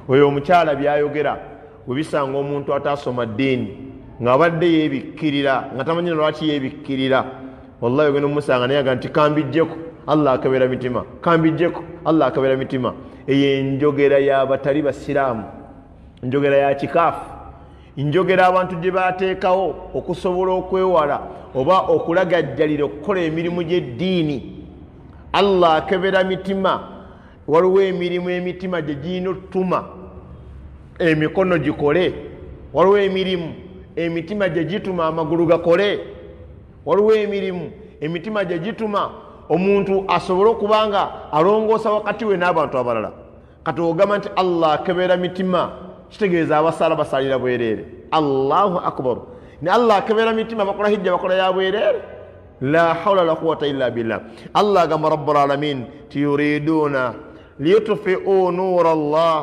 Oyo omukyala byayogera webisanga omuntu atasoma ddiini ng'abadde yeebikkirira nga tamanyi lwaki yeebikkirira, wallahi ogenda omusanga naye aga nti kambijjeko, Allah akebera mitima, kambijjeko, Allah akebera mitima. Eyo enjogera y'abatali basiraamu, njogera ya kikaafu, njogera abantu gye bateekawo okusobola okwewala oba okulagajjalira okukola emirimu gy'eddiini. Allah akebera mitima. Waliwo emirimu emitima gye girina ottuma emikono gikole, waliwo emirimu emitima gye gituma amagulu gakole, waliwo emirimu emitima gye gituma omuntu asobole okuba nga alongoosa wakati we n'abantu abalala. Kati ogamba nti Allah akebera mitima, kitegeeza abasaala basalira bwereere. Allahu akbar! Ne Allah akebera mitima, bakola hijja bakola ya bwereere. La hawla la quwata illa billah. Allah agamba rabbul alamin ti yuriduna liyutfiu nura Allah.